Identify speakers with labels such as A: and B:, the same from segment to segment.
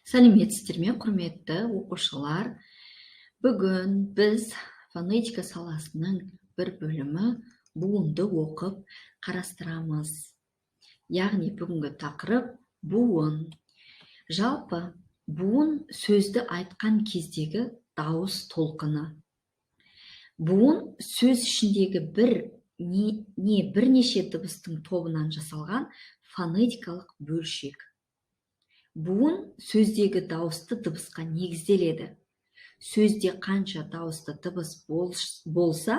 A: Сәлеметсіздер ме, құрметті оқушылар! Бүгін біз фонетика саласының бір бөлімі буынды оқып қарастырамыз. Яғни бүгінгі тақырып – буын. Жалпы, буын – сөзді айтқан кездегі дауыс толқыны. Буын – сөз ішіндегі бір не бірнеше дыбыстың тобынан жасалған фонетикалық бөлшек. Буын сөздегі дауысты дыбысқа негізделеді. Сөзде қанша дауысты дыбыс болса,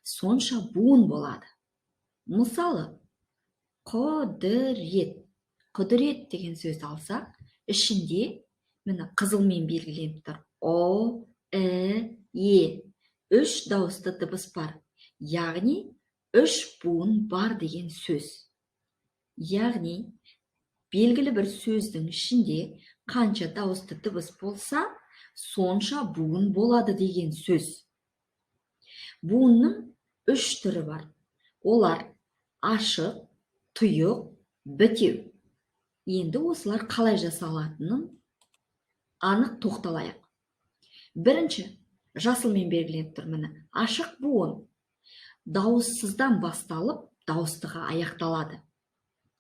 A: сонша буын болады. Мысалы, құдірет, құдірет деген сөзді алсақ, ішінде, міне, қызылмен белгіленіп тұр: о, і, е, үш дауысты дыбыс бар, яғни үш буын бар деген сөз. Яғни белгілі бір сөздің ішінде қанша дауысты дыбыс болса, сонша буын болады деген сөз. Буынның үш түрі бар. Олар: ашық, тұйық, бітеу. Енді осылар қалай жасалатынын анық тоқталайық. Бірінші, жасылмен белгіленіп тұр, міне, ашық буын дауыссыздан басталып, дауыстыға аяқталады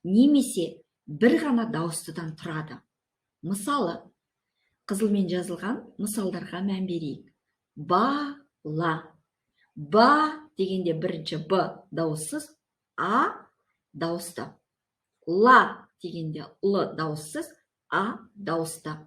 A: немесе бір ғана дауыстыдан тұрады. Мысалы, қызылмен жазылған мысалдарға мән берейік. Ба, ла. Ба дегенде бірінші б дауыссыз, а дауысты. Ла дегенде л дауыссыз, а дауысты.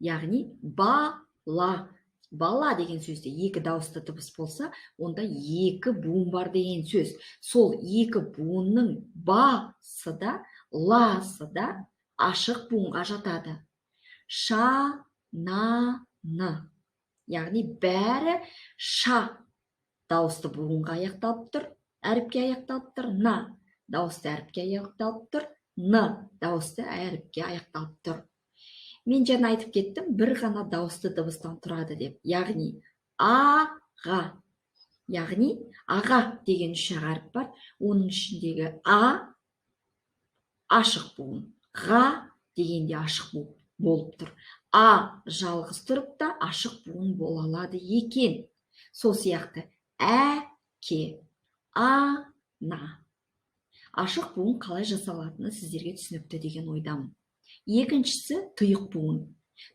A: Яғни ба, ла, бала деген сөзде екі дауысты дыбыс болса, онда екі буын бар деген сөз. Сол екі буынның ба-сы да, ла-сы да ашық буынға жатады. Ша, на, ны, яғни бәрі ша дауысты буынға аяқталып тұр, әріпке аяқталып тұр, на дауысты әріпке аяқталып тұр, н дауысты әріпке аяқталып тұр. Мен жаңа айтып кеттім, бір ғана дауысты дыбыстан тұрады деп, яғни аға. Яғни аға деген үш әріп бар, оның ішіндегі а ашық буын, ға дегенде ашық болып тұр. А жалғыз тұрып та ашық буын бола алады екен. Сол сияқты ә, ке, а, на. Ашық буын қалай жасалатыны сіздерге түсінікті деген ойдамын. Екіншісі – тұйық буын.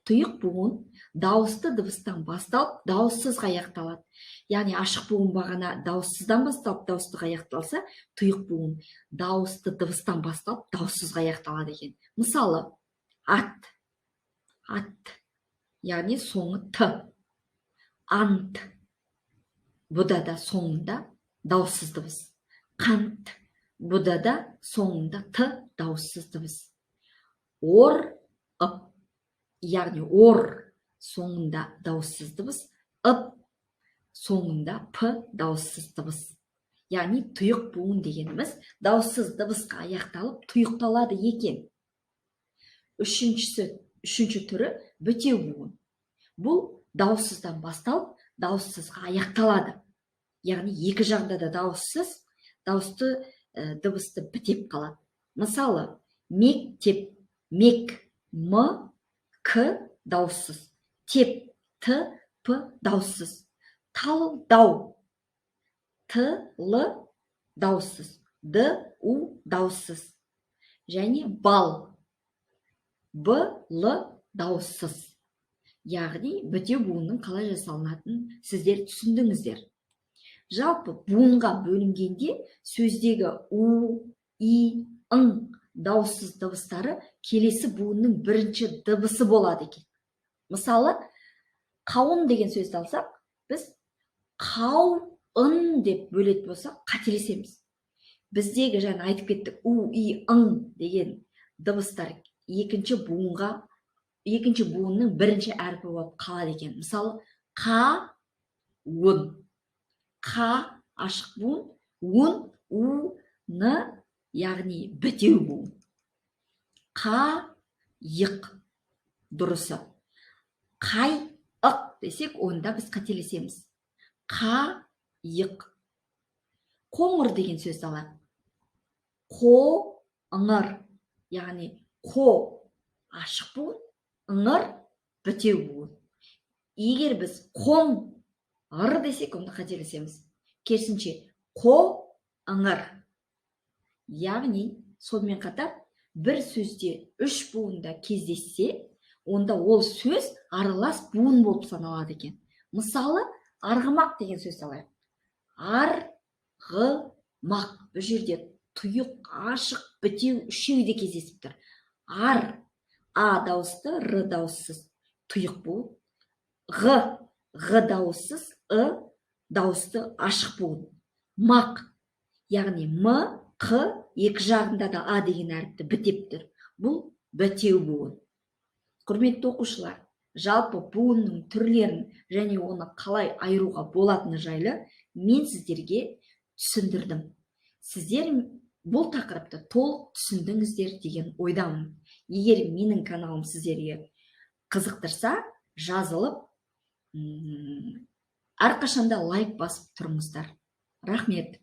A: Тұйық буын дауысты дыбыстан басталып, дауыссызға аяқталады. Яғни ашық буын бағана дауыссыздан басталып, дауыстыға аяқталса, тұйық буын дауысты дыбыстан басталып, дауыссызға аяқталады екен. Мысалы, ат, ат, яғни соңы т. Ант, бұда да соңында дауыссыз дыбыс. Қант, бұда да соңында т дауыссыз дыбыс. Ор, ып, яғни ор соңында дауыссыз дыбыс, ып соңында п дауыссыз дыбыс. Яғни тұйық буын дегеніміз дауыссыз дыбысқа аяқталып, тұйықталады екен. Үшіншісі, үшінші түрі – бітеу буын. Бұл дауыссыздан басталып, дауыссызға аяқталады, яғни екі жағында да дауыссыз дауысты дыбысты бітеп қалады. Мысалы, мектеп, мек, м, к дауыссыз, теп, т, п дауыссыз. Талдау, т, л дауыссыз, д, у дауыссыз. Және бал, б, л дауыссыз. Яғни бітеу буынның қалай жасалынатынын сіздер түсіндіңіздер. Жалпы, буынға бөлінгенде сөздегі у, и, ң дауыссыз дыбыстары келесі буынның бірінші дыбысы болады екен. Мысалы, қауын деген сөзді алсақ, біз қау-ын деп бөлетін болсақ, қателесеміз. Біздегі жаңа айтып кеттік, у, и, ң деген дыбыстар екінші буынға, екінші буынның бірінші әрпі болып қалады екен. Мысалы, қа, ун. Қа ашық буын, ун, у, н, яғни бітеу буын. Қа, йық дұрысы. Қай, ық десек, онда біз қателесеміз. Қа, йық. Қоңыр деген сөзді алайық. Қо, ңыр, яғни қо ашық буын, Ңыр — бітеу буын. Егер біз қоң ыр десек, онда қателесеміз. Керісінше, қо ыңыр. Яғни сонымен қатар бір сөзде үш буында кездессе, онда ол сөз аралас буын болып саналады екен. Мысалы, арғымақ деген сөзді алайық. Ар-ғы-мақ. Бұл жерде тұйық, ашық, бітеу үшеуі де кездесіп тұр. Ар — а дауысты, р дауыссыз, тұйық буын. Ғ — ғ дауыссыз, ы дауысты, ашық буын. Мақ, яғни м, қ екі жағында да а деген әріпті бітеп тұр. Бұл бітеу буын. Құрметті оқушылар, жалпы буынның түрлерін және оны қалай айыруға болатыны жайлы мен сіздерге түсіндірдім. Сіздер бұл тақырыпты толық түсіндіңіздер деген ойдамын. Егер менің каналым сіздерге қызықтырса, жазылып, әрқашанда лайк басып тұрыңыздар. Рахмет.